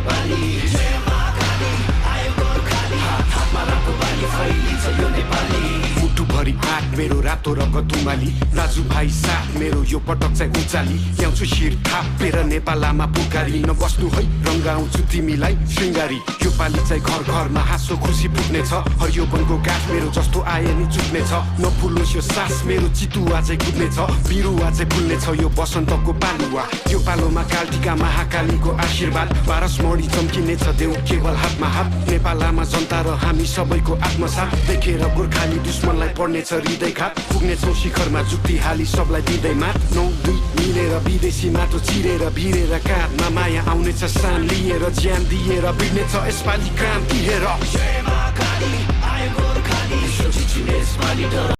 नेपाली जय महाकाली आयो गोर्खाली हातमा रातो बाली फैलिन्छ यो नेपाली मुटुभरि आँट मेरो रातो रगत उमाली दाजुभाइ साथ मेरो यो पटक चाहिँ उचाली ल्याउँछु शिर थापेर नेपालमा पुकारी नबस्नु है रङ्गाउँछु तिमीलाई श्रृङ्गारी यो पाली चाहिँ घर घरमा हाँसो खुसी पुग्नेछ हरियो वनको गाछ मेरो जस्तो आए नि चुक्नेछ नफुलोस् यो सास मेरो चितुवा चाहिँ कुद्नेछ बिरुवा चाहिँ फुल्नेछ यो बसन्तको पालुवा यो पालोमा कालटिका महाकालीको आशीर्वाद पारसमणि चम्किनेछ देऊ केवल हातमा हात नेपालमा जनता र हामी सबैको आत्मसाथ देखेर गोर्खाली दुश्मनलाई पर्नेछ हृदयघात पुग्नेछौँ शिखरमा जुक्ति हाली सबलाई दिँदैमा 9-2 मिलेर विदेशी माटो चिरेर भिरेर काँधमा माया आउनेछ सान लिएर ज्यान दिएर बिग्नेछ यसपालि क्रान्ति हेर जय महाकाली आयो गोर्खाली